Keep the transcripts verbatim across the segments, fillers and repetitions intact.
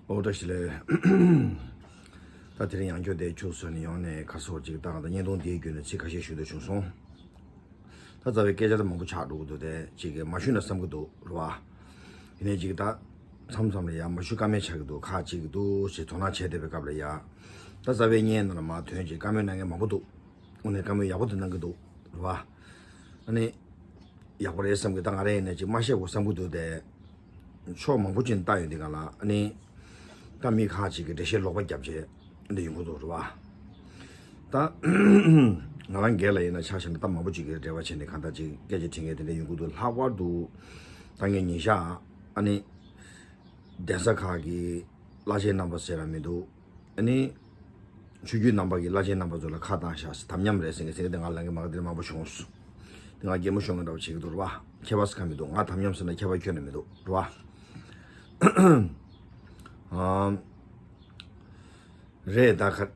ཨོ་བཀྲ་ཤིས་བདེ་ལེགས། ད་དེ་རིང་ཡང་བསྐྱར་དེ་ཁྱུག་ཙམ་ནས་ཡོང་ནས་ཁ་སོར་ཅིག་བཏང་དང་བརྙན་ཐུང་དེའི་བརྒྱུད་ནས་ཚིག་ཁ་ཤས་ཞུ་འདོད་བྱུང་སོང་། ད་རྩ་བའི་སྐད་ཆ་དེ་མང་པོ་ཆགས་འགྲོ་གི་འདུག་དེ་ཅིག་མ་ཞུས་ན་བསམ་གི་འདུག་རེད་བ། ཡིན་ནའི་ཅིག་ད་མཚམས་མཚམས་ལ་ཡ་མ་ཞུ་ཀ་མེད་ཆགས་ཀྱི་འདུག་ཁག་ཅིག་གི་འདུག་ཞེས་དོ་སྣང་བྱས་བསྡད་པའི་སྐབས་ལ་ཡ། ད་རྩ་བའི་བརྙན་ནང་ལ་མ་ཐོན་ཅིག་ཀ་མེད་གནང་མཁན་མང་པོ་འདུག་དངོས་གནས་བཀའ་མོལ་ཡག་པོ་དེ་གནང་གི་འདུག་རེད་བ། ཨ་ནི། ཡག་པོ་རེད་བསམ་གི། ད་ང་རང་ཡིན་ན་ཅིག་མ་བཤད་དགོས་བསམ་གི་འདུག་དེ། ཕྱོགས་མང་པོ་ཅིག་ནས་བལྟ་ཡོང་དུས་སྒང་ལ་ཨ་ནི། ད་མི་ཁག་ཅིག་གིས་འགྲེལ་བཤད་ལོག་པ་བརྒྱབ་བྱས་འདི་ཡོང་གི་འདུག་རེད་བ། ད། ང་རང་སྒེར་ལ་ཡིན་ན་ཆ་བཞག་ན་ད་མང་པོ་ཅིག་གིས་འབྲེལ་བ་བྱས་ནས་གང་ལྟར་ཅིག་སྐད་ཆ་དྲི་མཁན་དེ་འདྲ་ཡོང་གི་འདུག་ལྷག་པར་དུ། ད་ངས་ཉིན་ཞག་ཨ་ནི། གདན་ས་ཁག་གི་བླ་ཆེན་རྣམ་པ་ཟེར་ར་མི་འདུག་ཨ་ནི། ཆོས་བརྒྱུད་རྣམ་པ་གི་བླ་ཆེན་རྣམ་པ་ཚོ་ལ་ཁ་བཏང་བཞག་ཟེར། དམ་ཉམས་རེད་ཟེར་མཁན་ཟེར་མཁན་དེ་ང་ལ་ངའི་མ་ག་དེ་མང་པོ་བྱུང་སོང་། དེ་ང་གད་མོ་ཤོར་མཁན་འདྲ་བོ་བྱེད་ཀྱི་འདུག་རེད་བ། ཁྱད་པར་ཟེར་ག་མི་འདུག་ང་དམ་ཉམས་ཟེར་ན་ཁྱད་པར་ཁྱོན་ནས་མི་འདུག་རེད་བ། ཨམ། རེད་ད། ག་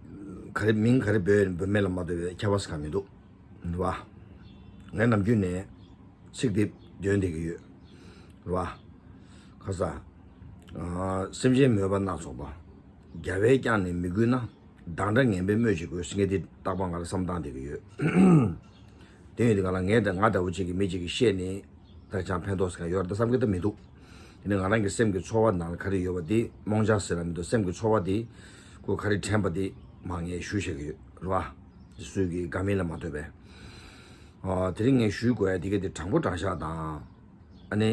ག་རེ་མིང་ག་རེ་འབོད་འབོད་མེད་ལ་མ་ལྟོས་པའི་ཁྱད་པར་ཟེར་ག་མི་འདུག་རེད་བ། ངས་ནམ་རྒྱུན་ནས་ཚིག་དེ་འདོན་བསྡད་ཀྱི་ཡོད། རེད་བ། ཁ་ས། ཨ། སེམས་ཅན་མོས་པ་སྣ་ཚོགས་པ། རྒྱལ་བས་ཀྱང་ནི་མི་གུས་ན། སྡང་དགྲ་ངན་པས་སྨོས་ཅི་དགོས་ཟེར་མཁན་དེ་རྟག་པར་ང་ལ་བསམ་བཏང་བསྡད་ཀྱི་ཡོད། དེ་ཡིན་དུས་སྒང་ལ་ངས་ད་ང་འདྲ་བོ་ཅིག་གིས་མི་ཅིག་གིས་བཤད་ནས་ད་ཅང་ཕན་ཐོགས་ཟེར་མཁན་ཡོད་རེད་ད་བསམ་གྱི་ད་མི་འདུག་དེ་ནས་ང་རང་གི་སེམས་ཀྱི་ཚོར་བ་ནང་ལ་ག་རེ་ཡོད་པ་དེ་རྨོངས་འཆར་ཟེར་ར་མི་འདུག་སེམས་ཀྱི་ཚོར་བ་དེ་ཁོ་ག་རེ་དྲན་པ་དེ་མར་ངས་ཞུ་བཤད་ཀྱི་ཡོད་རེད་བ། སུས་ཀྱི་དགའ་མིན་ལ་མ་ལྟོས་པའི། ཨ། དེ་རིང་ངས་ཞུ་དགོས་ཡ་དེ་ག་དེ་དྲང་པོ་དྲང་བཞག་དང་། ཨ་ནི།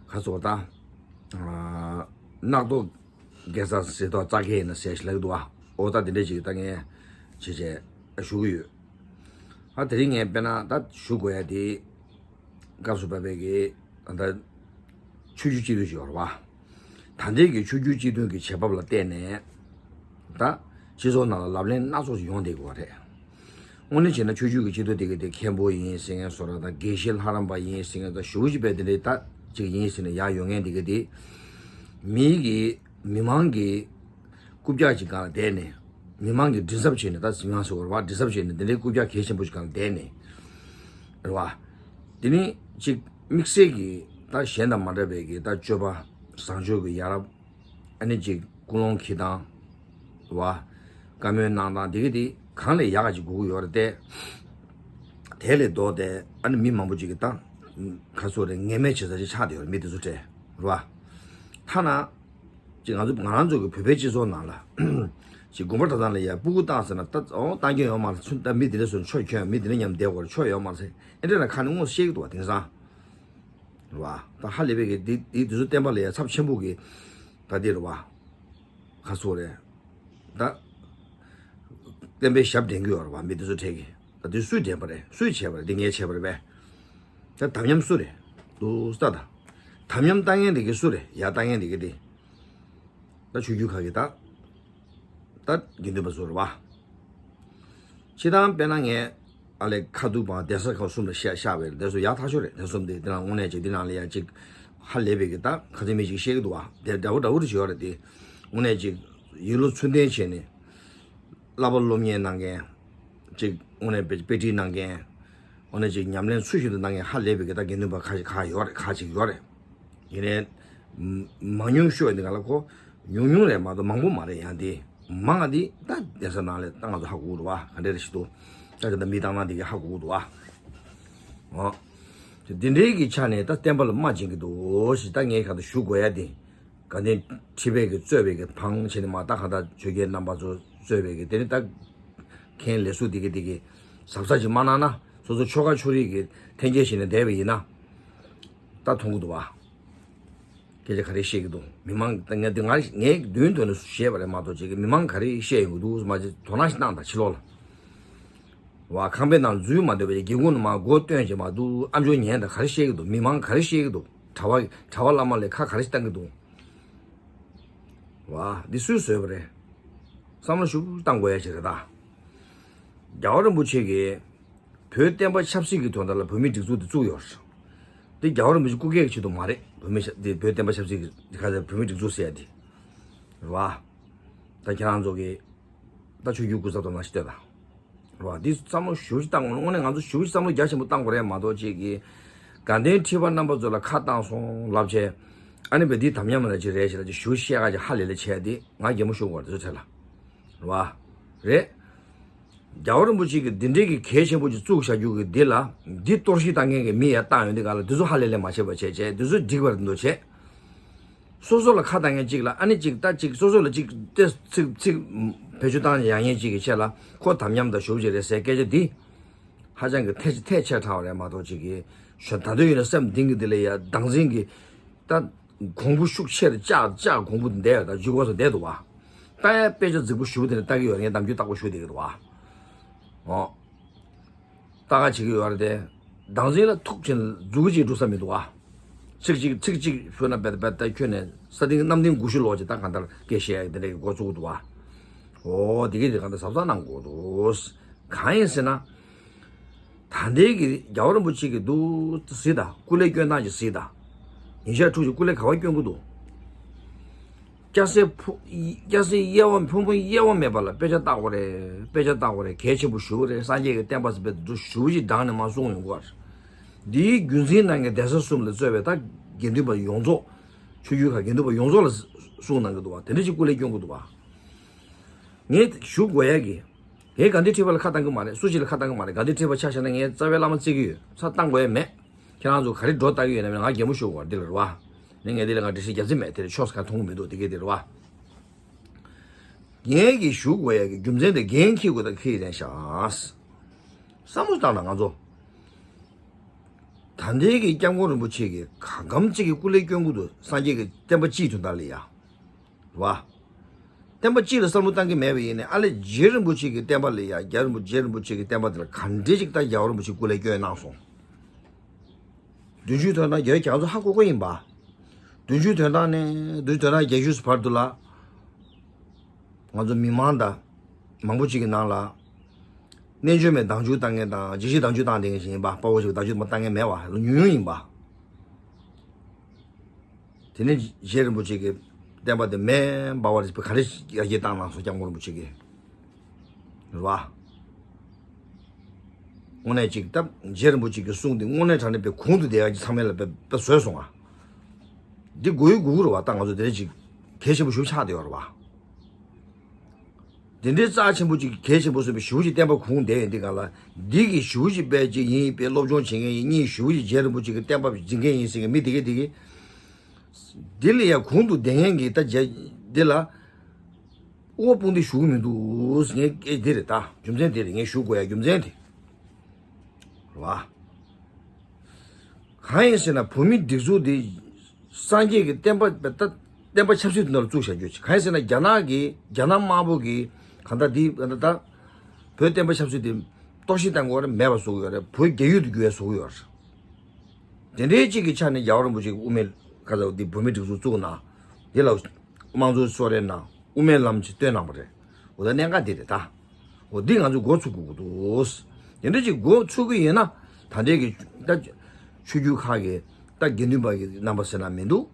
ཁ་སོ་ད། ཨ། རྣག་ཐོག་གེ་སར་ཟེར་ཐོག་རྩ་གེ་ཡིན་ན་ཟེར་ཞིག་ལབ་ཀྱི་འདུག་ཨ། ཨོ་ད་དེ་འདྲས་ཅིག་ད་ངས་བྱས་བྱས་ཞུ་གི་ཡོད། ཨ། དེ་རིང་ངས་དཔེར་ན་ད་ཞུ་དགོས་ཡ་དེ། སྐབས་སུ་བབས་པའི་གི་ད་ལྟ་ཆོས་བརྒྱུད་སྤྱི་འཐུས་ཤིག་ཡོད་རེད་བ། ད་ལྟའི་གི་ཆོས་བརྒྱུད་སྤྱི་འཐུས་ཀྱི་བྱེད་བབ་ལ་བལྟས་ནས་ད་སྤྱི་ཚོགས་ནང་ལ་ལབ་གླེང་སྣ་ཚོགས་ཤིག་ཡོང་བསྡད་ཀྱི་ཡོད་རེད། དངོས་གནས་བྱས་ན་ཆོས་བརྒྱུད་ཀྱི་སྤྱི་འཐུས་དེ་གི་དེ་མཁན་པོ་ཡིན་ཟེར་མཁན་བཟོ་འདྲ་དང་དགེ་བཤེས་ལྷ་རམས་པ་ཡིན་ཟེར་མཁན་དང་ཞུ་གུ་ཅིག་པས་དེ་འདྲའི་ད་ཅིག་ཡིན་ཟེར་ནས་ཡར་ཡོང་མཁན་དེ་གི་དེ་མིའི་གི་མི་མང་གི་རྐུབ་བཀྱག་ཅིག་སྒང་ལ་བསྡད་ནས་མི་མང་གི་མགྲིན་ཚབ་བྱས་ནས་ད་མི་མང་ཟེར་བ་རེད་བ། མགྲིན་ཚབ་བྱས་ནས་འདི་འདྲའི་རྐུབ་བཀྱག་གལ་ཆེན་པོ་ཞིག་སྒང་ལ་བསྡད་ནས་རེད་བ། དེ་ནི་ཅིག་དམིགས་བསལ་གྱི་ད་གཞན་དང་མ་འདྲ་བའི་གི་ད་སྤྱོད་པ་བཟང་སྤྱོད་ཀྱི་ཡ་རབས། ཨ་ནི་ཅིག་ཀུན་སློང་འཁྱེར་སྟངས་བ། བཀའ་མོལ་གནང་སྟངས་འདི་གི་དེ་གང་ལས་ཡག་ག་ཅིག་དགོས་ཀྱི་ཡོད་རེད་དེ། དེ་ལས་ལྡོག་སྟེ་ཨ་ནི་མི་མང་པོ་ཅིག་གི་ད་ཁ་སོ་རེ་ངན་སྨྲས་བྱེད་ས་ཅིག་ཆགས་བསྡད་ཡོད་རེད། མི་དེ་ཚོ་གྲས་རེད་བ། ཐ་ན། ཅིག་ང་ཚོ་ང་རང་ཚོ་གི་བོད་པའི་སྤྱི་ཚོགས་ནང་ལ། ཅིག་དགོན་པ་གྲྭ་ཚང་ལ་ཡ་སྤུ་གུ་བཏང་ཟེར་ན་ད་འོ་བཏང་རྒྱུ་ཡོད་མ་རེད། ཚུན་ད་མི་དེ་འདྲ་སོང་ཆོས་ཁྱོད་མི་དེ་འདྲ་མཉམ་བསྡད་དགོས་རེད། ཆོས་ཡོད་མ་རེད་ཟེར་ཨེ་འདྲ་ན་ཁ་ནས་དངོས་སུ་བཤད་ཀྱི་འདུག་བ། དེང་སང་རེད་བ། ད་ཧ་ལས་པའི་གི་འདི་འདི་དེ་ཚོ་བསྟན་པ་ལ་ཡ་ཚབས་ཆེན་པོ་གི་ད་འདི་རེད་བ། ཁ་སོ་རེད། ད་བསྟན་པའི་ཞབས་འདྲེན་གྱི་ཡོད་རེད་བ། མི་དེ་ཚོ་གྲས་ཀྱི་ད་དེ་སུས་འདྲེན་པ་རེད། སུས་བྱས་པ་རེད། འདི་ངས་བྱས་པ་རེད་པས། ད་དམ་ཉམས་སུ་རེད། འདུག་ས་ད། དམ་ཉམས་བཏང་མཁན་དེ་གི་སུ་རེད། ཡར་བཏང་མཁན་དེ་གི་དེ། ད་ཆོས་བརྒྱུད་ཁག་གི་ད། ད་དགེ་འདུན་པ་ཚོ་རེད་བ། སྤྱིར་བཏང་དཔེར་ན་ངས་ཨ་ལས་ཁ་ཐུག་པ་གདན་ས་ཁག་གསུམ་ལ་བཤད་བཤད་པའི་དེ་ཚོ་ཡག་ཐག་ཆོད་རེད། དེ་གསུམ་དེ་དེ་ནང་དངོས་གནས་ཅིག་དེ་ནང་ལ་ཡ་ཅིག་ཧ་ལས་པའི་གི་ད་ཁ་ཚིག་མི་ཅིག་བཤད་གི་འདུག་བ། དེ་འདྲ་བོ་འདྲ་བོ་རེ་ཞིག་ཡོད་རེད་དེ། དངོས་གནས་ཅིག་ཡིད་བློ་ཚུལ་ལྡན་བྱས་ནས། བསླབ་པ་སློབ་གཉེར་གནང་མཁན། ཅིག་དངོས་གནས་དཔེ་དཔེ་ཁྲིད་གནང་མཁན། འོ་ན་ཅིག་ཉམས་ལེན་ཚུལ་བཞིན་དུ་གནང་མཁན་ཧ་ལས་པའི་གི་ད་དགེ་འདུན་པ་ཁ་ཤས་ཁག་ཡོད་རེད། ཁག་ཅིག་ཡོད་རེད། ཡིན་ནའི། མ་མང་ཉུང་ཤོས་འདི་ག་ལ་ཁོ། ཉུང་ཉུང་རེད་མ་གཏོགས་མང་པོ་མ་རེད། ཡང་དེ། མང་ང་འདི་ད་གདན་ས་ནང་ལ་ད་ང་ཚོ་ཧ་གོ་གི་འདུག་བ། ག་འདྲ་རེ་ཞིག་འདུག་ད་གི་ད་མི་བཏང་སྟངས་འདི་གི་ཧ་གོ་གི་འདུག་བ། འོ། དེ་འདྲའི་གི་ཆ་ནས་ད་བསྟན་པ་ལ་རྨ་འབྱིན་གི་འདུག་ཞེས་ད་ངས་ག་ད་ཞུ་དགོས་ཡ་དེ། དགའ་ལྡན་ཁྲི་པའི་གི་གཙོས་པའི་གི་འཕང་བྱས་ནས་མ་ད་གང་ལྟར་ཆོས་རྒྱལ་རྣམ་པ་ཚོ་གཙོས་པའི་གི་དེ་ནི་ད་མཁན་ལས་ཚོགས་འདི་གི་འདི་གི་གཟབ་གཟབ་ཅིག་མ་གནང་ན། སོ་སོ་ཆོལ་ཁ་ཕྱོགས་རིས་ཀྱི་འཐེན་འཁྱེར་བྱས་ནས་བསྡད་པ་ཡིན་ན། ད་མཐོང་གི་འདུག་བ། སྐད་ཆ་ག་རེ་བཤད་ཀྱི་འདུག་མི་མང་ད་ངས་འདི་ང་ངས་མདུན་དོན་ནས་བཤད་པ་རེད་མ་གཏོགས་ཅིག་གི་མི་མང་ག་རེ་བཤད་ཡོང་གི་འདུག་མ་ཅིག་དོ་སྣང་ཞིག་གནང་དང་ཕྱི་ལོགས་ལ། བ་ཁང་པའི་ནང་འཛུལ་མ་འདོད་པའི་སྒེའུ་ཁུང་ནང་མ་སྒོ་སྟོན་བྱས་མ་འདུག་ཨ་མཆོག་ཉན་དང་ག་རེ་བཤད་ཀྱི་འདུག་མི་མང་ག་རེ་བཤད་ཀྱི་འདུག་གྲྭ་བ་གྲྭ་བ་བླ་མ་ལ་ཁ་ག་རེ་བཏང་གི་འདུག་བ། འདི་སུས་བཟོས་པ་རེད། བསམ་བློ་ཞིབ་བཏང་དགོས་ཡ་ཞིག་རེད་ད། རྒྱལ་བ་རིན་པོ་ཆེ་གིས་བོད་བསྟན་པ་ཆབ་སྲིད་ཀྱི་དོན་དག་ལ་བོད་མིའི་སྒྲིག་འཛུགས་འདི་བཙུགས་ཡོད་རེད། འདི་རྒྱལ་བ་རིན་པོ་ཆེ་སྐུ་སྒེར་གྱི་ཆེད་དུ་མ་རེད། བོད་མི་ཆ་འདི་བོད་བསྟན་པ་ཆབ་སྲིད་ཀྱི་འདི་ག་ཚོད་བོད་མིའི་སྒྲིག་འཛུགས་ཟེར་ཡ་འདི་རེད་བ། ད་ཁྱེད་རང་ཚོ་གིས་ད་ཆོས་བརྒྱུད་སྐུ་ཚབ་དང་ནང་ཞིག་ལྟོས་དང་། རེད་བ། འདི་བསམ་བློ་ཞེ་པོ་ཅིག་བཏང་དགོས། དངོས་གནས་ང་ཚོ་ཞེ་པོ་ཅིག་བསམ་བློ་རྒྱ་ཆེན་པོ་བཏང་དགོས་རེད་མ་གཏོགས་ཅིག་གིས་དགའ་ལྡན་ཁྲི་པ་རྣམ་པ་ཚོ་ལ་ཁ་བཏང་སོང་ལབ་བྱས། ཨ་ནི་བས་འདི་དམ་ཉམས་ལ་ཅིག་རེད་ཞེས་ལ་ཅིག་ཞུ་བཤད་ག་ཅིག་ཧ་ལས་ལས་བྱས་ཏེ་ང་གད་མོ་ཤོར་བར་དུ་ཚེ་ལ། རེད་བ། རེད། རྒྱལ་བ་རིན་པོ་ཆེ་གིས་འདི་འདྲའི་གི་གལ་ཆེན་པོ་ཅིག་བཙུགས་བཞག་རྒྱུ་གི་འདི་ལ་འདི་གཏོར་བཤིག་བཏང་མཁན་གི་མི་ཡར་བཏང་ཡོང་དུས་ག་ལ་འདི་ཚོ་ཧ་ལས་ལས་མ་བྱས་པ་བྱས་བྱས་འདི་ཚོ་འགྲིག་པར་འདུག་བྱས། སོ་སོ་ལ་ཁ་བཏང་མཁན་གཅིག་ལ་ཨ་ནི་གཅིག་ད་གཅིག་སོ་སོ་ལ་གཅིག་ཏེ་ཚིག་ཚིག་བེད་སྤྱོད་བཏང་ཡག་མཁན་གཅིག་གི་ཆེད་ལ་ཁོ་དམ་ཉམས་དང་ཞུ་བ་ཅིག་རེད་ཟེར་སྐད་ཆ་འདི་ཧ་ཅང་གི་ཐལ་ཐལ་ཆེར་དྲགས་པ་རེད་མ་གཏོགས་གཅིག་གི་ཞོ་ད་དུང་ཡིན་ན་སེམས་གཏིང་གི་འདི་ལ་ཡ་སྡང་འཛིན་གི་ད་གོང་བུ་ཤུགས་ཆེར་བཅག་བཅག་གོང་བུ་འདི་འདས་ད་འཇུག་གོ་སོ་བསྡད་འདུག་བ། ད་ཡ་དཔེ་ཆ་རྫིག་པོ་ཞུ་བ་དེ་ནི་ལྟ་གི་ཡོད་རེད་ངས་ནམ་རྒྱུན་ལྟ་གོ་ཞུ་བསྡད་ཀྱི་འདུག་བ། ཨོ། ལྟ་ག་བྱེད་ཀྱི་ཡོད་རེད་དེ། སྡང་འཛིན་ལ་ཐུག་ཕྱིན་མཛུ་གུ་གཅིག་འགྲོ་ས་མི་འདུག་ཨ། ཚིག་གཅིག་ཚིག་གཅིག་ཕུལ་ན་བེད་བེད་ད་ཁྱོད་ནས་ས་སྟེང་གནམ་ལྡིང་དགུ་བཞི་ལོག་ཅིག་ད་གང་ལྟར་སྐད་བཤད་ཡག་དེ་འདྲ་གི་འགོ་བཙུགས་འདུག་ཨ། འོ་དེ་གི་དེ་གང་ལྟར་གཟབ་གཟབ་གནང་དགོས་འདུག་གང་ཡིན་ཟེར་ན། ད་ལྟའི་གི་རྒྱལ་བ་རིན་པོ་ཆེ་གི་འདུག་གཟིགས་དང་སྐུ་ལས་སྐྱོན་སྟངས་ཀྱི་གཟིགས་དང་། ཉིན་ཞག་དྲུག་ཅིག་སྐུ་ལས་ག་བ་སྐྱོན་གི་འདུག་སྐྱ་སེར་ཕོ། སྐྱ་སེར་དབྱེ་བ་ཕུང་པོ་དབྱེ་བ་མེད་པ་ལ་དཔེ་ཆ་ལྟ་དགོས་རེད། དཔེ་ཆ་ལྟ་དགོས་རེད། གལ་ཆེན་པོ་ཞུ་གི་རེད། སངས་རྒྱས་ཀྱི་བསྟན་པ་ཟེར་བའི་འདུ་ཞུ་ཞིག་བགྲངས་ནས་མ་གསུངས་ཡོང་གི་རེད། འདིའི་རྒྱུན་འཛིན་གནང་མཁན་གདན་ས་གསུམ་ལ་གཙོས་པའི་ད་དགེ་འདུན་པ་ཡོངས་རྫོགས། ཆོས་བརྒྱུད་ཁག་དགེ་འདུན་པ་ཡོངས་རྫོགས་ལ་གསུངས་གནང་གི་འདུག་བ། དེ་འདྲ་ཞིག་སྐུ་ལས་སྐྱོན་གི་འདུག་བ། ངས་ཞུ་དགོས་ཡ་གི། ངས་དགའ་ལྡན་ཁྲི་པ་ལ་ཁ་བཏང་གི་མ་རེད། སུ་ཞིག་ལ་ཁ་བཏང་གི་མ་རེད། དགའ་ལྡན་ཁྲི་པ་ཆ་བཞག་ན་ངས་རྩ་བའི་བླ་མ་བརྩི་གི་ཡོད། ས་བཏང་དགོས་ཡ་མེད། ཁྱེད་རང་ཚོ་ག་རེ་སྒྲོ་བཏགས་ཀྱི་ཡོད་ན་མེད་ང་གད་མོ་ཤོར་བར་འདི་ལ་རེད་བ། ནི་ངས་འདི་ལ་ང་འགྲེལ་བཤད་རྒྱག་རྩིས་མེད། དེ་ལ་ཆོས་ག་མཐོང་གི་མི་འདུག་དེ་གས་དེ་རེད་བ། ངས་ཀྱི་ཞུ་དགོས་ཡ་གི་རྒྱུ་མཚན་དེ་འགན་འཁྱེར་དགོས་ད་འཁྱེར་རན་ཤག་བསམ་བློ་བཏང་ན་ང་ཚོ། ད་ལྟའི་གི་སྐྱབས་མགོན་རིན་པོ་ཆེ་གི་གང་འགམ་གཅིག་གི་སྐུ་ལས་སྐྱོན་གི་འདུག་སངས་རྒྱས་ཀྱི་བསྟན་པ་སྤྱིའི་དོན་དག་ལ་ཡ། བ། བསྟན་པ་སྤྱི་ལ་བསམ་བློ་བཏང་གི་མེད་པ་ཡིན་ནའི་ཨ་ལེ་རྗེ་རིན་པོ་ཆེ་གི་བསྟན་པ་ལ་ཡ་རྒྱལ་རིན་པོ་རྗེ་རིན་པོ་ཆེ་གི་བསྟན་པ་དེ་ལ་ག་འདྲས་ཅིག་ད་རྒྱལ་བ་རིན་པོ་ཆེ་སྐུ་ལས་སྐྱོན་གནང་སོང་། བདུན་ཅུའི་དོན་དག་རྒྱལ་བའི་རྒྱ་མཚོ་ཧ་གོ་གོ་ཡིན་པ། བདུན་ཅུའི་དོན་དག་ནས་བདུན་ཅུའི་དོན་དག་རྒྱལ་ཤུལ་བར་དུ་ལ། ང་ཚོ་མི་མང་དང་མང་པོ་ཅིག་གི་ནང་ལ། རྣལ་འབྱོར་མའི་བརྡ་འཕྲིན་བཏང་མཁན་དང་འཇིགས་བྱེད་བརྡ་འཕྲིན་བཏང་བསྡད་མཁན་ཞིག་ཡིན་པ། དཔའ་བོ་ཞིག་བརྡ་འཕྲིན་མ་བཏང་མཁན་མེད་པ་ལ་ཉུང་ཉུང་ཡིན་པ། དེ་ནས་རྗེ་རིན་པོ་ཆེ་གི་བསྟན་པ་དེ་མེ་འབར་བ་རེ་ག་རེ་ཡར་རྒྱས་བཏང་གནང་སོང་སྐྱབས་མགོན་རིན་པོ་ཆེ་གི། རེད་བ། དངོས་གནས་ཅིག་ད་རྗེ་རིན་པོ་ཆེ་གི་གསུང་དེ་དངོས་གནས་དྲང་གནས་པའི་གོང་དུ་བསྡད་ཡག་གི་ཚང་མས་ལ་དཔེ་དཔེ་བཟོས་སོང་ང་། འདི་དགོས་ཡོད་དགོས་ཀྱི་རེད་བ། ད་ང་ཚོ་དེ་འདྲ་ཅིག་གལ་ཆེན་པོ་ཞིག་ཆགས་བསྡད་ཡོད་རེད་བ། དེ་འདྲའི་རྩ་ཆེན་པོ་ཅིག་གལ་ཆེན་པོ་བཟོས་པའི་ཞུ་ཞིག་བསྟན་པ་གོང་བསྡད་ཡོད་འདི་ག་ལ་འདི་གི་ཞུ་ཞིག་དཔེ་ཅིག་ཡིན་དཔེ་སློབ་སྦྱོང་བྱེད་མཁན་ཡིན་གཉིས་ཞུ་ཞིག་རྗེ་རིན་པོ་ཆེ་གི་བསྟན་པ་འཛིན་མཁན་ཡིན་ཟེར་མཁན་མི་དེ་གས་དེ་གས། འདི་ལ་ཡང་གོང་དུ་བསྡད་མཁན་གྱི་ད་རྗེ་འདི་ལ་དབུ་བ་དཔུང་འདེགས་ཞུ་གི་མི་འདུག་ངས་སྐད་འདི་རེད་ད་རྒྱུ་མཚན་འདི་རེད་ངས་ཞུ་དགོས་ཡ་རྒྱུ་མཚན་དེ་རེད་བ། གང་ཡིན་ཟེར་ན་བོད་མིའི་སྒྲིག་འཛུགས་འདི་སངས་རྒྱས་ཀྱི་བསྟན་པ་བསྟན་པ་ཆབ་སྲིད་དུ་ནོར་བཙུགས་བཞག་རྒྱུ་གང་ཡིན་ཟེར་ན་རྒྱ་ནག་གི་རྒྱ་ནག་དམར་པོ་གི་གང་ལྟར་འདི་གང་ལྟར་ད་བོད་བསྟན་པ་ཆབ་སྲིད་དེ་གཏོར་བཤིག་བཏང་དགོས་རེད་མེད་པ་བཟོ་གི་ཡོད་རེད་བོད་རྒྱ་ཡུལ་དུ་འགྱུར་བའི་བཟོ་གི་ཡོད་རེད། དེ་འདྲའི་གཅིག་གི་ཆ་ནས་རྒྱལ་བ་རིན་པོ་ཆེ་གི་དབུ་མའི་ཁ་ཚ་འདི་བོད་མིའི་སྒྲིག་འཛུགས་བཙུགས་ན་འདི་ལ་དམངས་གཙོའི་གསོལ་རས་ན་དབུ་མའི་ལམ་ཅིག་སྟོན་གནང་པ་རེད། འོ་ད་གནད་འགག་འདི་རེད་ད། འོ་འདི་ང་ཚོས་འགོ་ཚུགས་དགོས་ཀྱི་འདུག་དེ་འདྲ་ཅིག་འགོ་ཚུགས་ཀྱི་ཡིན་ན་ད་ལྟའི་གི་ད་ཆོས་བརྒྱུད་ཁག་གི་ད་དགེ་འདུན་པ་གི་རྣམ་པ་ཟེར་ན་མི་འདུག་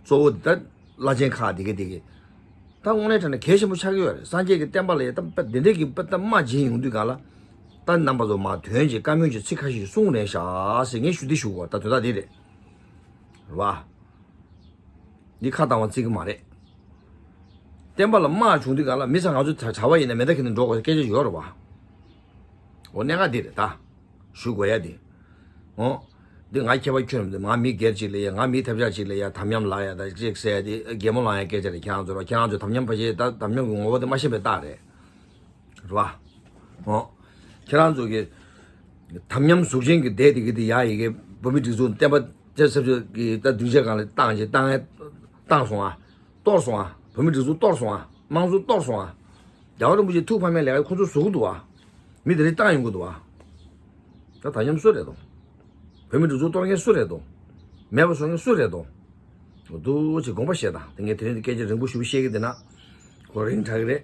གཙོ་བོ་འདི་ད་བླ་ཆེན་ཁག་དེ་གི་དེ་གི་ད་དངོས་གནས་དྲང་གནས་གལ་ཆེན་པོ་ཆགས་ཀྱི་ཡོད་རེད། སངས་རྒྱས་ཀྱི་བསྟན་པ་ལ་ཡ་ད་དཔེ་འདི་འདྲས་ཀྱི་དཔེ་ད་དམའ་འབྱིན་ཡོང་དུས་ག་ལ་ད་རྣམ་པ་ཚོ་མ་དོན་གྱི་བཀའ་མོལ་གྱི་ཚིག་ཁ་ཤས་གསུང་རན་ཤག་ཟེར་ངས་ཞུ་འདི་ཞུ་གོ་ད་དོན་དག་འདི་རེད། རེད་བ། འདི་ཁ་བཏང་བ་བརྩི་གི་མ་རེད། བསྟན་པ་ལ་དམག་བྱུང་དུས་ག་ལ་མི་ཚང་ང་ཚོ་གྲྭ་པ་ཡིན་ན་མེ་མདའ་ཁྱེར་ནས་འགྲོ་དགོས་སྐད་ཆ་ཡོད་རེད་བ། འོ་གནད་འགག་འདི་རེད་ད། ཞུ་དགོས་ཡ་འདི། འོ། འདི་ང་ཁྱད་པར་ཁྱོན་མི་འདུག་ང་མི་སྒེར་གཅིག་ལ་ཡ་ང་མི་ཐབས་ཆག་གཅིག་ལ་ཡ་དམ་ཉམས་ལངས་ཡ་ད་གཅིག་ཟེར་ཡ་འདི་གད་མོ་ལངས་ཡ་སྐད་ཆ་རེད། ཁྱེད་རང་ཚོ་ར་ཁྱེད་རང་ཚོ་དམ་ཉམས་ཕལ་ཆེར་ད་དམ་ཉམས་ཀྱི་ངོ་བོ་དེ་མ་ཤེས་པའི་རྟགས་རེད། རེད་བ། འོ། ཁྱེད་རང་ཚོ་གི་དམ་ཉམས་གཟུགས་ཅན་གྱི་སྡེ་དེ་གི་དེ་ཡ་ཡི་གེ་བོད་མི་སྒྲིག་འཛུགས་བསྟན་པ་དེ་ཚབ་ཚུབ་ཀྱི་ད་སྡིངས་ཆ་སྒང་ལ་བཏང་ཅིག་བཏང་ཡ་བཏང་སོང་ཨ། གཏོར་སོང་ཨ། བོད་མི་སྒྲིག་འཛུགས་གཏོར་སོང་ཨ། དམངས་གཙོ་གཏོར་སོང་ཨ། རྒྱལ་བ་རིན་པོ་ཆེ་ཐུགས་ཕམ་པའི་ལས་ཀ་ཁོ་ཚོ་བཟོ་གི་འདུག་ཨ། མི་དེ་རིགས་བཏང་ཡོང་གི་འདུག་ཨ། ད་དམ་ཉམས་སུ་རེད་དོ། བོད་མི་སྒྲིག་འཛུགས་གཏོར་མཁན་སུ་རེད་དོ། མེད་པ་བཟོ་མཁན་སུ་རེད་དོ། འོ་འདུག་ཅེས་དགོངས་པ་བཞེས་དང་དེ་ངས་དེ་རིང་སྐད་ཆ་རིང་པོ་ཞུ་བཤད་ཀྱི་འདུག་ན། ཁོ་རིང་དྲགས་ཀྱི་རེད།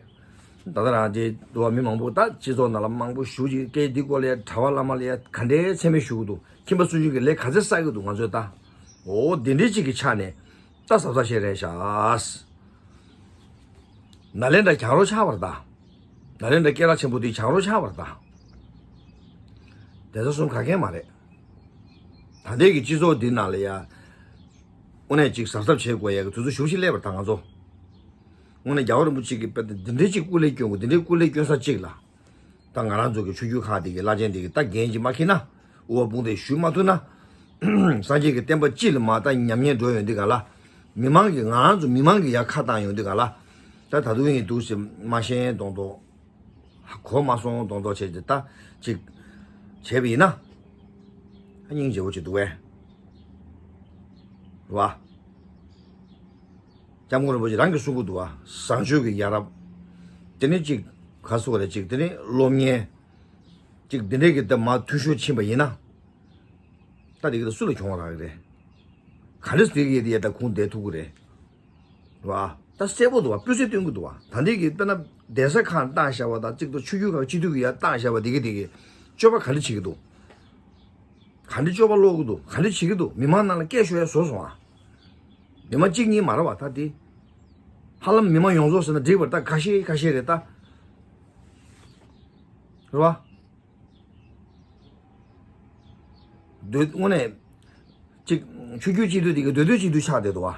ད་ལྟ་རང་རྗེས་འདུག་བ་མི་མང་པོ་ད་སྤྱི་ཚོགས་ནང་ལ་མང་པོ་ཞུ་ཅིག་སྐད་འདི་སྐོར་ལ་གྲྭ་པ་བླ་མ་ལ་ཡ་ག་འདྲའི་མཚན་སྨད་ཞུ་གི་འདུག་ཁྱིམ་པ་སུན་ཆུང་གི་ལས་ག་ཚད་བསགས་ཀྱི་འདུག་ང་ཚོས་ད། འོ་དེ་འདྲའི་ཅིག་གི་ཆ་ནས་ད་གཟབ་གཟབ་བྱེད་རན་ཤག་ནཱ་ལེནྡྲ་གྱང་རོ་ཆགས་པར་ད། ནཱ་ལེནྡྲ་སྐད་གྲགས་ཆེན་པོ་འདི་གྱང་རོ་ཆགས་པར་ད། གདན་ས་གསུམ་ག་གེ་མ་རེད། ད་ལྟའི་གི་སྤྱི་ཚོགས་འདི་ནང་ལ་ཡ། དངོས་གནས་ཅིག་གཟབ་གཟབ་བྱེད་དགོས་ཡ་གི་དུས་ཚོད་ཞུ་ཞིག་སླེབས་པ་རེད་ད་ང་ཚོ། དངོས་གནས་རྒྱལ་བ་རིན་པོ་ཆེ་གི་དཔེ་འདི་འདྲའི་ཅིག་སྐུ་ལས་བསྐྱོན་དགོས། འདི་འདྲའི་སྐུ་ལས་བསྐྱོན་ས་ཅིག་ལ། ད་ང་རང་ཚོ་གི་ཆོས་བརྒྱུད་ཁག་དེ་གི་བླ་ཆེན་དེ་གི་ད་འགན་ཅིག་མ་འཁྱེར་ན། དབུ་བ་དཔུང་འདེགས་ཞུ་མ་ཐུབ་ན། སངས་རྒྱས་ཀྱི་བསྟན་པ་སྤྱི་ལ་མ་ད་ཉམས་ཉེས་འགྲོ་ཡོང་དུས་ག་ལ། མི་མང་གི་ང་རང་ཚོ་མི་མང་གི་ཡ་ཁ་བཏང་ཡོང་དུས་ག་ལ། ད་ད་དུང་ཡིན་འདུག་ཟེར་མ་ཤེས་མདོག་མདོག་གོ་མ་སོང་མདོག་མདོག་བྱས་ཏེ་ད་ཅིག་བྱས་པ་ཡིན་ན། ཨ་སྙིང་རྗེ་བོ་ཅིག་འདུག་བས། རེད་བ། སྐྱབས་མགོན་རིན་པོ་ཆེ་རང་གིས་གསུང་གི་འདུག་བ། བཟང་སྤྱོད་ཀྱི་ཡ་རབས། དེ་ནི་ཅིག་ག་སོ་རེད་ཅིག་དེ་ནི་སློབ་གཉེར། ཅིག་འདི་འདྲས་ཀྱི་ད་མ་འཐུས་ཤོར་ཕྱིན་པ་ཡིན་ན། ད་དེ་གི་ད་སུ་ལ་གྱོང་རག་གི་རེད། ག་འདྲས་དེ་གི་ཡ་ད་ཁུངས་བསྡད་ཐུབ་ཀྱི་རེད། རེད་བ། ད་གསལ་པོ་འདུག་བ། སྤུས་ཚད་སྟོན་གྱི་འདུག་བ། ད་འདི་གི་དཔེར་ན་གདན་ས་ཁག་བཏང་བཞག་པ་དང་གཅིག་ཏུ་ཆོས་བརྒྱུད་ཁག་སྤྱི་འཐུས་ཀྱི་ཡ་བཏང་བཞག་པ་དེ་གི་དེ་གི་སྤྱོད་པ་ག་འདྲ་བྱེད་ཀྱི་འདུག་ག་འདྲ་སྤྱོད་པ་ཀློག་གི་འདུག་ག་འདྲ་བྱེད་ཀྱི་འདུག་མི་མང་ནང་ལ་སྐད་ཤོད་ཡ་བཟོ་སོང་ཨ། མི་མང་གཅིག་གཉིས་མ་རེད་བ་ད་དེ། ཧ་ལམ་མི་མང་ཡོངས་རྫོགས་ཟེར་ན་འགྲིག་པ་རེད་ད། ཁ་ཤས་ཁ་ཤས་རེད་ད། རེད་བ། འདོད་དངོས་གནས། ཅིག་ཆོས་བརྒྱུད་སྤྱི་འཐུས་དེ་གི་འདོད་འདོད་སྤྱི་འཐུས་ཆགས་བསྡད་འདུག་བ།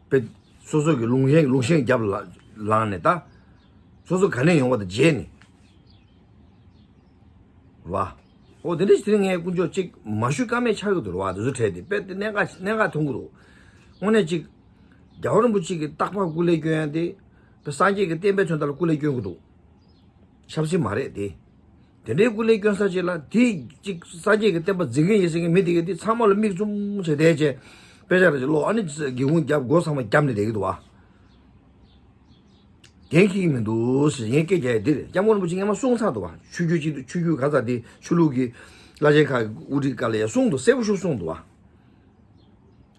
དཔེ། སོ་སོ་གི་ལུང་བཞེངས་ལུང་བཞེངས་རྒྱབ་ལ་ལངས་ནས་ད། སོ་སོ་ག་ནས་ཡོང་བ་དང་བརྗེད་ནས། རེད་བ། ཨོ་དེ་འདྲ་ཞིག་དེ་ངས་དཀོན་མཆོག་ཅིག་མ་ཞུ་ཀ་མེད་ཆགས་ཀྱི་འདུག་རེད་བ། དེ་ཚོ་འཕྲད་དེ་དཔེ་དེ་གནད་འགག་གནད་འགག་མཐོང་གི་འདུག་དངོས་གནས་ཅིག་རྒྱལ་བ་རིན་པོ་ཆེ་གི་རྟག་པར་སྐུ་ལས་བསྐྱོན་ཡ་དེ། དཔེ་སངས་རྒྱས་ཀྱི་བསྟན་པའི་དོན་དག་ལ་སྐུ་ལས་བསྐྱོན་གྱི་འདུག་ཆབ་སྲིད་མ་རེད་དེ། དེ་འདྲའི་སྐུ་ལས་བསྐྱོན་ས་ཅིག་ལ་དེ་གཅིག་སངས་རྒྱས་ཀྱི་བསྟན་པ་འཛིན་མཁན་ཡིན་ཟེར་མཁན་མི་དེ་ག་དེ་ཚང་མ་ལ་མིག་བཙུམ་བྱས་བསྡད་བྱས། དཔེ་ཆ་རེ་ཅིག་ཀློག་ཨ་ནི་སྒེའུ་ཁུང་རྒྱབ་སྒོ་ཚང་མ་བརྒྱབ་ནས་བསྡད་ཀྱི་འདུག་བ། འགན་འཁྱེར་གྱི་མི་འདུག་ཟེར་ངས་སྐད་རྒྱག་ཡ་འདི་རེད། སྐྱབས་མགོན་རིན་པོ་ཆེ་སྔས་མ་གསུངས་ཚར་འདུག་བ། ཆོས་བརྒྱུད་སྤྱི་འཐུས་ཆོས་བརྒྱུད་ག་ཚ་དེ་ཆོས་ལུགས་ཀྱི་བླ་ཆེན་ཁག་གི་དབུ་ཁྲིད་སྐབས་ལ་ཡ་གསུངས་འདུག་གསལ་པོ་ཞིག་གསུངས་འདུག་བ།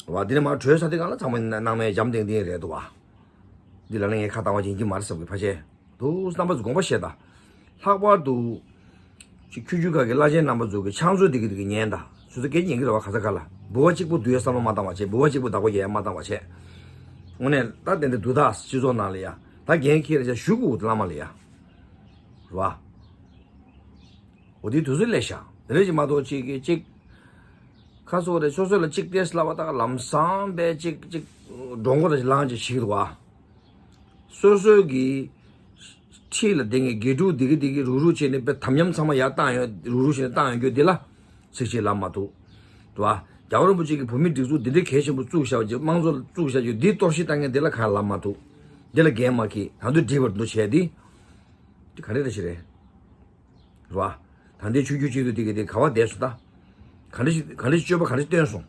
བ་འདི་ནས་མར་བྲོས་ས་དེ་གང་ལ་ཚང་མ་ནང་མའི་འཇམ་ཐིང་ཐིང་རེད་འདུག་བ། འདི་ལ་ནི་ངས་ཁ་བཏང་བ་ཡིན་གྱི་མ་རེད་བསམ་གྱི་ཕལ་ཆེར་འདུག་རྣམ་པ་ཚོ་དགོངས་པ་བཞེས་དང་། ལྷག་པར་དུ། ཅིག་ཆོས་བརྒྱུད་ཁག་གི་བླ་ཆེན་རྣམ་པ་ཚོ་གི་ཕྱག་མཛོད་འདི་གི་འདི་གི་ཉན་དང་། སོ་སོ་སྐད་ཉན་གྱི་རེད་བ། ག་ས་ག་ལ་འབུལ་བ་གཅིག་པུ་བསྡུ་ཡ་བསམ་བློ་མ་བཏང་བ་བྱས། འབུལ་བ་གཅིག་པུ་བདག་པོ་རྒྱག་ཡ་མ་བཏང་བ་བྱས། དངོས་གནས་ད་དེ་འདྲ་འདུག་ད་སྤྱི་ཚོགས་ནང་ལ་ཡ་ད་འགན་འཁྱེར་རེ་བྱ་ཞུ་དགོས་འདུག་བླ་མ་ལ་ཡ། རེད་བ། འོ་དེའི་དུས་ཚོད་སླེབས་ཤག་དེ་རེད་ཅིག་མ་གཏོགས་ཅིག་གི་ཅིག་ཁ་སོ་རེ་སོ་སོ་ལ་ཅིག་ཏེས་ལབ་པ་དག་ལམ་སང་པས་ཅིག་ཅིག་འགྲོ་མགོ་རེ་ལངས་ཅིག་ཞིག་འདུག་བ། སོ་སོ་གི་ཁྲིད་ལ་དེ་ངས་དགེ་ཕྲུག་དེ་གི་དེ་གི་རུག་རུག་བྱས་ནས་དཔེ་དམ་ཉམས་ཚང་མ་ཡར་བཏང་ཡོད། རུག་རུག་བྱས་ནས་བཏང་ཡོད་རྒྱུ་དེ་ལ་ཚིག་གཅིག་ལབ་མ་ཐུབ། དུ་བ། རྒྱལ་བ་རིན་པོ་ཆེ་གིས་བོད་མིའི་སྒྲིག་འཛུགས་འདི་འདྲའི་གལ་ཆེན་པོ་བཙུགས་བཞག་པ་ཅིག་དམངས་གཙོ་བཙུགས་བཞག་རྒྱུ་འདི་གཏོར་བཤིག་བཏང་མཁན་དེ་ལ་གང་ལབ་མ་ཐུབ། འདི་ལ་འགན་མ་འཁྱེར་ད་དུང་འདྲི་བར་འདུ་བྱས་ཏེ། དེ་ག་རེ་རེ་ཞིག་རེད། རེད་བ། ད་ལྟའི་ཆོས་བརྒྱུད་སྤྱི་འཐུས་དེ་གི་དེ་ག་བ་བསྡད་སོང་ད། ག་འདྲ་ཞིག་ག་འདྲ་ཞིག་སྤྱོད་པ་ག་འདྲ་ཞིག་སྟོན་སོང་།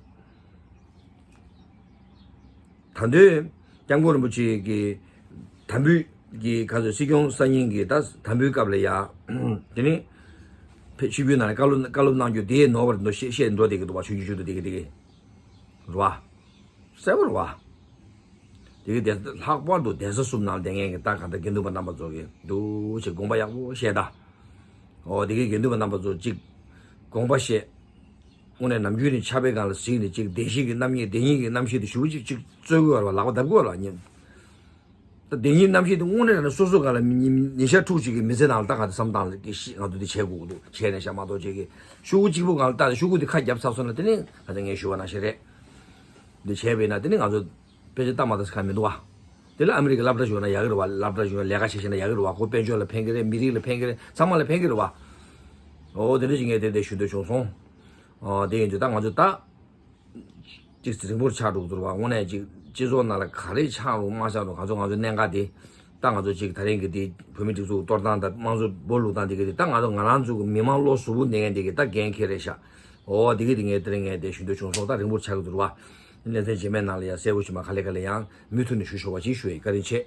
ད་དུང་སྐྱབས་མགོན་རིན་པོ་ཆེ་གི་དམ་འབུལ་གྱི་ག་ཚོད་སྲིད་སྐྱོང་གསར་རྙིང་གི་ད་དམ་འབུལ་སྐབས་ལ་ཡ། དེ་ནི་ཕེ་ཆོས་བརྒྱུད་ནང་ནས་བཀའ་སློབ་བཀའ་སློབ་གནང་རྒྱུ་དེ་ནོར་བ་རེད་འདུག་བཤད་བཤད་འགྲོ་བསྡད་ཀྱི་འདུག་བ། ཆོས་བརྒྱུད་ཆོས་དུ་དེ་གི་དེ་གི་རེད་བ། གསལ་པོ་རེད་བ། དེ་གི་དེ་ལྷག་པར་དུ་གདན་ས་གསུམ་ནང་བསྡད་མཁན་གྱི་ད་ག་ད་དགེ་འདུན་པ་རྣམ་པ་ཚོ་གི་འདུག་ཅེས་དགོངས་པ་ཡག་པོ་བཞེས་ད། འོ་དེ་གི་དགེ་འདུན་པ་རྣམ་པ་ཚོ་གཅིག་དགོངས་པ་བཞེས། དངོས་གནས་ནམ་རྒྱུན་ནས་ཆགས་པའི་སྒང་ལ་གཟིགས་ནས་ཅིག་བདེན་བཞི་གི་རྣམ་གཉིས་བདེན་གཉིས་ཀྱི་རྣམ་ཤེས་དེ་ཞུ་བ་ཅིག་ཅིག་རྩོད་དགོས་བ་ལག་པ་བརྡབ་དགོས་བ་ལ་ཉིན། ད་བདེན་གཉིས་རྣམ་ཤེས་དེ་དངོས་གནས་ན་སོ་སོ་སྒང་ལ་མི་ཉི་ཉི་ཤར་ཕྲུག་ཅིག་གི་མི་ཚེ་ནང་ལ་ད་ག་དེ་བསམ་སྟངས་ལ་སྐྱེ་ཤི་ང་ཚོ་འདི་བྱེད་དགོས་འདུག་བྱས་ནས་ཤ་མ་གཏོགས་ཅིག་གི་ཤོག་གུ་གཅིག་པུ་སྒང་ལ་ད་ཤོག་གུ་དེ་ཁ་བརྒྱབ་ཚར་སོང་ན་དེ་ནི་ག་ཚོད་ངས་ཞུ་བ་ནང་བཞིན་རེད། འདི་བྱས་པས་ན་དེ་ནི་ང་ཚོ་དཔེ་ཆ་ལྟ་མ་ད་ས་ཁ་མི་འདུག་བ། དེ་ལ་ཨ་མི་རི་ཀའི་སློབ་གྲྭ་ཞུགས་ན་ཡག་གི་རེད་བ། སློབ་གྲྭ་ཞུགས་ན་ལས་ཀ་བྱེད་ཤེས་ན་ཡག་གི་རེད་བ། ཁོ་དཔལ་འབྱོར་ལ་ཕན་གི་རེད། མི་རིགས་ལ་ཕན་གི་རེད། ཚང་མ་ལ་ཕན་གི་རེད་བ། ཨོ་དེ་འདྲ་ཞིག་ངས་དེ་འདྲ་ཞུ་འདོད་བྱུང་སོང་། ཨོ་དེ་ཡིན་དུས་ད་ང་ཚོ་ད། ཅིག་རིང་པོར་ཆགས་འགྲོ་གི་འདུག་བ། དངོས་གནས་ཅིག་སྤྱི་ཚོགས་ནང་ལ་ག་རེ་ཆགས་རུང་མ་ཆགས་རུང་ང་ཚོ་ང་ཚོའི་གནད་འགག་དེ། ད་ང་ཚོ་ཅིག་ད་རིང་གི་དེ་བོད་མི་སྒྲིག་འཛུགས་གཏོར་སྟངས་དང་དམངས་གཙོ་སྦོ་ལུག་སྟངས་དེ་གི་དེ་ད་ང་ཚོ་ང་རང་ཚོ་གི་མི་མང་བློ་གཟུ་བོ་གནས་མཁན་དེ་གི་ད་འགན་འཁྱེར་རེད་ཤག་ཨོ་དེ་གི་དེ་ངས་དེ་རིང་ངས་དེ་ཞུ་འདོད་བྱུང་སོང་། ད་རིང་པོར་ཆགས་ཀྱི་འདུག་བ། གནས་ཚུལ་རྗེས་མའི་ནང་ལ་ཡང་གསལ་པོ་ཞིག་མ་ག་ལེ་ག་ལེ་ཡང་མུ་མཐུད་ནས་ཞུ་ཆོག་པ་ཅིག་ཞུ་ཡི། བཀའ་དྲིན་ཆེ།